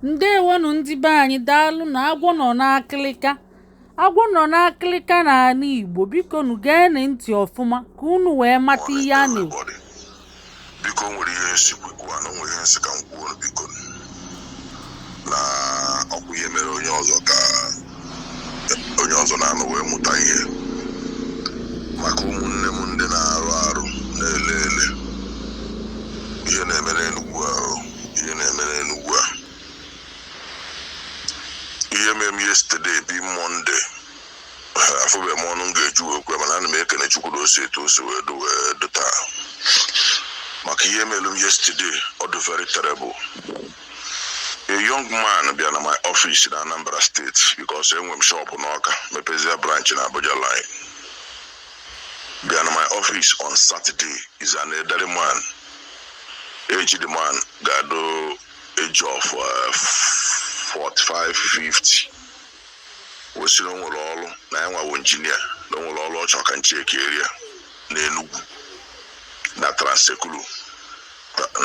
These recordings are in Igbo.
Ndewonụ ndị be anyị, daalụ na agwọ nọ n'akịlịka. Agwọ nọ n'akịlịka n'ala Igbo. Biko nu geenụ ntị ọfụma ka unu wee mata ihe a na-ekwu. Everybody. Biko, nwere ihe nsi kwukwu na nwere ihe nsị ka m kwuo. Biko, na ọkwa ihe mere onye ọzọ ka onye ọzọ na-anụ wee mụta ihe, maka ụmụnne m ndị na-arụ arụ na-ele ele ihe na-eme n'Enugwu ahụ, ihe na-eme n'Enugwu a. Ihe mere m yesterday bi Monday, afụbeghị m ọnụ m ga-eju wee kwe, mana ana m ekene Chukwu na osi etu o si wee do wee do taa. Maka ihe mere m yesterday, ọ dị very terrible. A young man bịa na my office na Anambra State, because enwe m shop n'Ọka, mepezie branch na Abuja line. Bịa na my office on Saturday, is an elderly man. Age the man ga-ado age of 45 50. Wesịrị o nwere ọrụ na ya nwawo engineer, na o nwere ọrụ ọ chọrọ ka ncheke area n'Enugwu na Trans-Ekulu.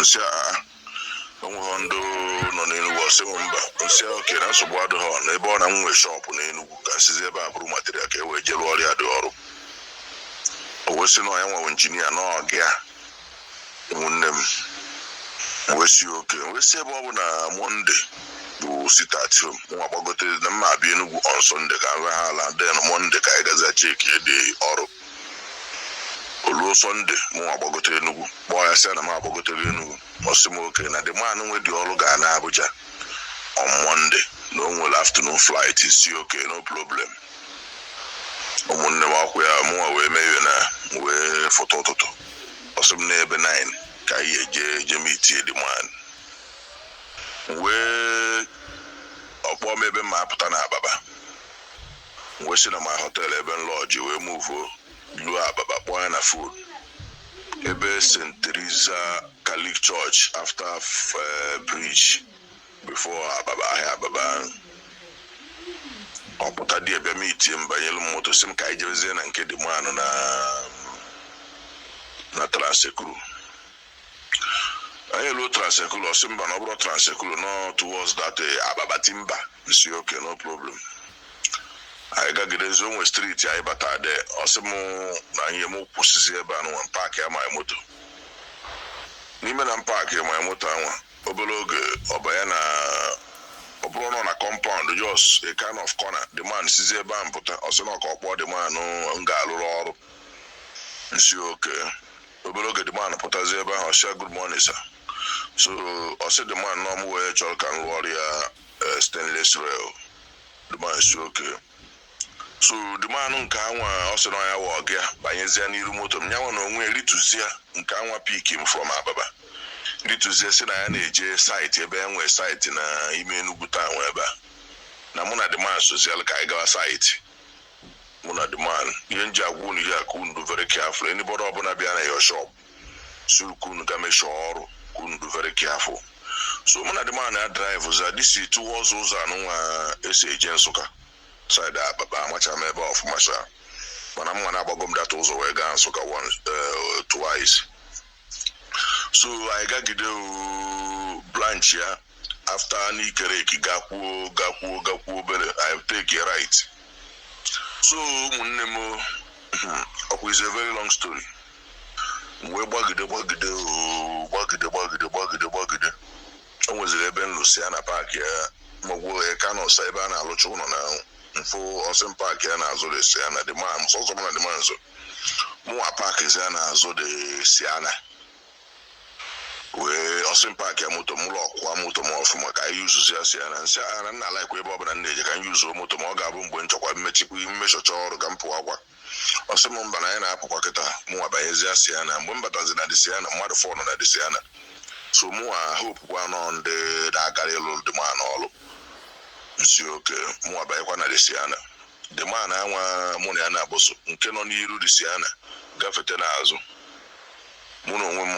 Nsị a, onweghị ndị nọ n'Enugwu? Ọsị m mba. Nsị oke na nsogbu adịghị na ebe ọ na m nwee shop n'Enugwu, ka nsizi ebe a bụrụ material ka e wee jee rụọ ọrịa dị ọrụ. O wee sị na ya nwawo engineer na ọgịa ụmụnne m. Wee si oke, wee si ebe ọ bụ na Monday bụ sit at home, nwa gbagote na mma abịa Enugwu on Sunday ka m ha ala, then Monday ka anyị gazi check dị ọrụ. Oluo Sunday, mụnwa gbagote Enugwu, kpọọ ya, sị na m agbagotere Enugwu. Ọ sị m oke, na the man nwe dị ọrụ ga na Abuja on Monday, na o nwere afternoon flight. Si oke, no problem. Ụmụnne m, akwụ ya, mụnwa wee mee ihe na wee foto ụtụtụ. Ọ sị m n'ebe 9 ka anyị eje eje meetie the man. Wee ọkpọ m ebe m ma apụta na Ababa, wee si na my hotel ebe m lodge wee moveuo luo Ababa, kpọọ ya na phone ebe St. Teresa Catholic Church, after bridge before Ababa, ahịa Ababa ahụ. Ọ pụta dị ebe m itie m, banyelu m moto, si m ka anyị jebezie na nke the man na Trans-Ekulu. Anyị eluo Trans-Ekulu, ọ sị mba, na ọ bụrụ Trans-Ekulu, no, towards that Ababa Timber. Nsi okay, no problem. Anyị gagidezi onwe street anyị bata de, ọ sị m na anyị m kwụsịzi ebe a nwa park ya my moto. N'ime na m park my moto anwa, obere oge ọ banye na ọ bụrụ nọ na compound, just a kind of corner, the man sizi ebe ahụ pụta. Ọ sị na ọ ka ọ kpọọ the man m ga-alụrụ ọrụ. Nsi okay. Obere oge the man pụtazi ebe ahụ, ọ sị ya, "Good morning, sir." So ọ sị the man nọ m wee chọrọ ka m rụọ ọrụ ya stainless rail. The man si okay. So the man nke anwa ọ sị na ya wa ọgị ya banyezie n'iru moto m, nyanwa na onwe ya rituzie. Nke anwa pick m from Ababa, rituzie, si na ya na-eje site ebe e nwee site na ime Enugwu town ebe a, na mụ na the man sozialụ ka anyị gawa site. Mụ na the man, ihe nji agwa unu ihe a ka unu dị very careful. Anybody ọbụla bịa na your shop si ka unu ga meshọ ọrụ, ka unu dị very careful. So mụ na the man ya drive za this towards ụzọ anụnwa esi eje Nsụka side Ababa. Amacha m ebe ọfụma sha, mana m nwa na-agbago m data ụzọ wee gaa Nsụka once, twice. So anyị gagide o branch ya after n'Ikereki, gakwuo gakwuo gakwuo obere, anyị take a right. So ụmụnne m, ọkwa is a very long story. M wee gbagide gbagide o gbagide gbagide gbagide gbagide, o nweziri ebe m lụsi ya na park ya magwuo ya ka nọsa ebe a na-alụcha ụlọ na mfụ ọsị park ya na-azụ the Sienna. The man sọsọ m na the man nso, mụnwa park ya na-azụ the Sienna, wee ọsị park ya moto m, lọkwa moto m ọfụma ka anyị yuzuzi ya Sienna. Nsị a na nna laikwa ebe ọbụla m na-eje ka m yuzuo moto m, ọ ga-abụ mgbe nchọkwa mmechikwa mmechọcha ọrụ ka m pụọ akwa. Ọsị m mba, na anyị na-apụkwa kịta. Mụnwa banyezie Sienna. Mgbe m batazi na the Sienna, mmadụ fọnụ na the Sienna. So mụnwa hope kwa nọ ndị na-agara ịlụ the man ọrụ. Nsi oke, mụnwa banyekwa na the Sienna. The man anwa mụ na ya na-abụso nke nọ n'iru the Sienna gafete n'azụ, mụ na onwe m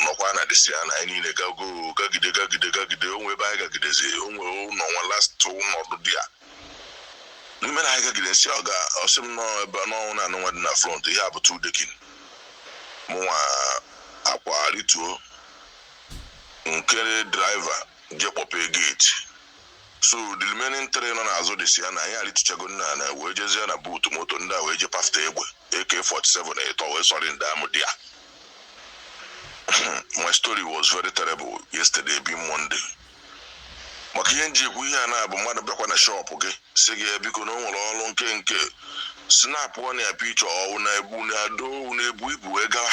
nọkwa na the Sienna. Anyị niile gago gagide gagide gagide onwe ebe anyị gagidezi onwe ụlọ nwa last ụnọdụ dị ya n'ime na anyị gagide. Nsị ọ ga ọsị m nọ ebe n'ọnwụ na anụnwa dị na front ihe a bụ two decking. Mụnwa akwa rituo, nke driver je kpọpee gate. So the remaining three nọ n'azụ dị si ya na anyị arịtụchago nna na wee jezie na boot moto ndị a wee je pafta egbe AK-47 ịtọ wee sọrị ndị amụ dị ya. My story was very terrible yesterday being Monday. Maka ihe nji ekwu ihe a na-abụ, mmadụ bịakwa na shop gị si gị, biko, na o nwere ọrụ nke snap na ya picture ọwụ na-ebu na-ado na-ebu ibu wee gawa,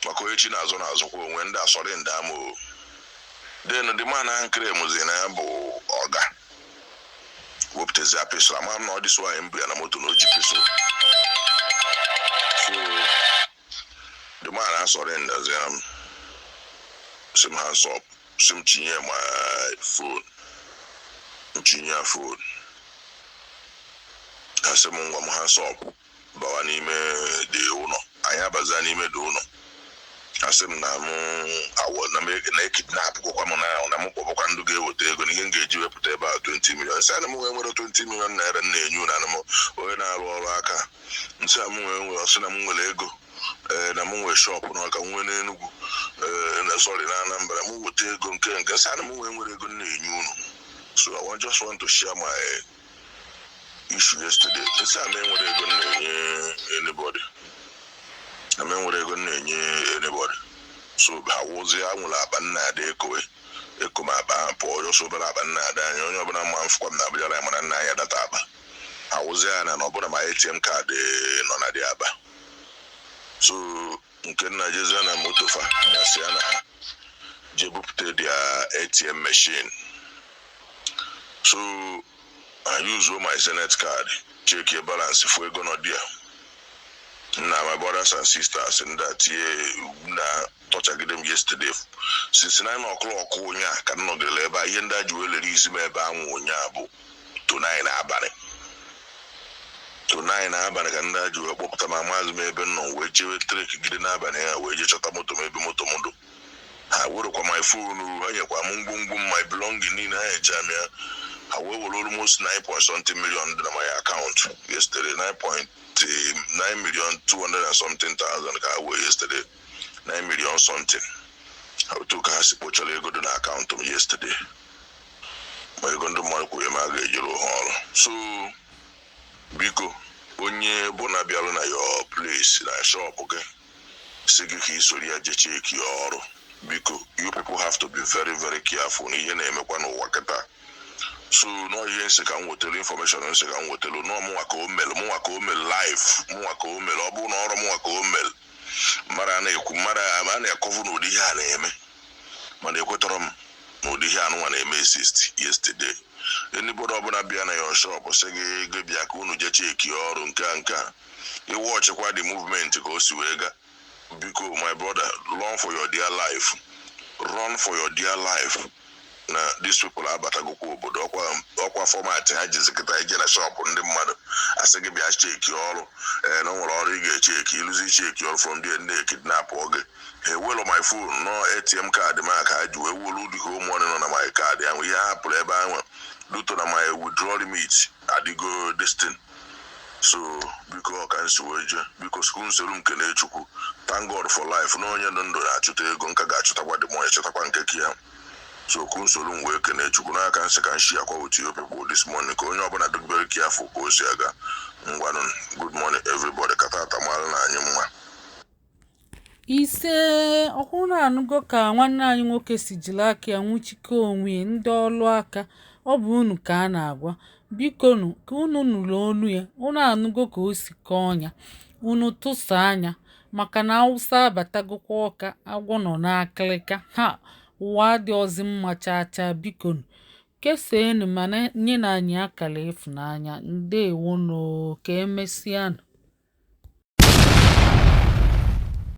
maka onye chi na-azụ na-azụkwa onwe ndị asọrị ndị ama o. Then the man ahụ nkere mụzi na ya bụ ọga wepụtazi pistol. Ama m na ọ dịsị nwaanyị mbụ ya na moto na o ji pistol. So the man asọrị ndazi ya m si m hands up, si m tinye my phone, ntinye ya phone. Ha sị m ngwa, m hands up, bawa n'ime dị ụlọ. Anyị abaza n'ime dị ụlọ, asị m na mụ awọ na m na-ekidnap kwakwa m na m kpọbakwa ndụ ga-eweta ego na ihe m ga-eji wepụta ebe a 20 million. Nsị ana m wee nwere 20 million naira m na-enye unu, ana m onye na-arụ ọrụ aka. Nsị a m wee nwere, ọsị na m nwere ego, ee, na m nwere shop na ọka nwee n'Enugwu, ee, na sorry, na Anambra, m weta ego nke sị ana m wee nwere ego m na-enye unu. So I just want to share my issue yesterday. Nsị a m enwere ego m na-enye anybody, na m enwere ego m na-enye anybody. So ha wụzie ha nwere akpa nna ada ekowe eko m akpa ahụ pụọ ọsọ, obere akpa nna ada anyị, onye ọbụla ma mfụkwa m na Abuja na mana nna anyị data akpa awụzie ya na ọbụla ma ATM card nọ na dị akpa. So nke nna jezie na moto fa gasị ya na ha jee bupụta their ATM machine. So I use my Zenith card, check your balance, fụ ego nọ there. Na my brothers and sisters, ndị a tie na tọchagide m yesterday since 9 o'clock ụnyaa ka m nọgidere ebe a. Ihe ndị a ji wee lere isi m ebe anwụ ụnyaa bụ to 9 abalị, to 9 abalị ka ndị a ji wee kpọpụta ma maazị m ebe m nọ, wee chewe trek gide n'abalị ya wee jee chọta moto m ebe moto m dụ. Ha werekwa my phone, ha nyekwa m ngwongwo m, my belonging niile ha nyecha m ya. Ha wee were almost 9 point something million dị na my account yesterday, 9.9 million 200 and something thousand ka ha wee yesterday, 9 million something. Otu ka ha si kpochara ego dị na account m yesterday, ma ego ndị mmadụ kwuru m a ga-ejiri ha ọrụ. So biko, onye bụ na bịarụ na your place, na shop gị, si gị ka ị soro ya jee check ya ọrụ, biko, you people have to be very very careful na ihe na-emekwa n'ụwa kịta. So nọọ ihe nsị ka m wetara information, nsị ka m wetara nọọ mụnwa ka o mere, mụnwa ka o mere live, mụnwa ka o mere. Ọ bụrụ na ọrụ mụnwa ka o mere, mmadụ a na-ekwu, mmadụ a na-ekọvụ n'ụdị ihe a na-eme, mana ekwetọrọ m n'ụdị ihe anụnwa na-eme exist yesterday. Anybody ọbụla bịa na your shop sị gị gị bịa ka unu jee check ọrụ nke a nke a, iwe ọchịkwa the movement ka o si wee ga, biko, my brother, run for your dear life, run for your dear life, na these people abatagokwa obodo. Ọkwa format ha jizi kịta ije na shop ndị mmadụ asị gị bịa check ọrụ, ee, na o nwere ọrụ ị ga-echeck, ịlụzi check ọrụ, from there ndị kidnap gị. Ha ewelu my phone nọ ATM card m ka ha ji wee welu the whole money nọ na my card ahụ. Ihe ha hapụrụ ebe ahụ duto na my withdrawal limit adịgo destin. So biko, ọka nsi wee jee, biko, sukwu nsoro m kene Chukwu. Thank God for life, na onye ndụ ndụ na-achụta ego nka ga-achụtakwa dị money, chụtakwa nke ka ya. So okwu nsoro m wee kene Chukwu n'aka nsị ka nshi akwa with you people this morning, ka onye ọbụla dị very careful ka o si aga. Ngwanụ, good morning everybody, ka tata mara na anyị mma. Ise ọkwụrụ anụgo ka nwanne anyị nwoke si jiri aka ya nwụchikọ onwe ya. Ndị ọlụ aka, ọ bụ unu ka a na-agwa, bikonu, ka unu nụrụ olu ya, unu anụgo ka o si kọọ ọnya, unu tụsa anya, maka na Awụsa abatagokwa ọka, agwọ nọ n'akịlịka ha. Ụwa adịghịzị mma chaa chaa. Bikonu, kesaenu ma nye na anyị akara ịfụnanya. Ndewonu, ka emesịanụ.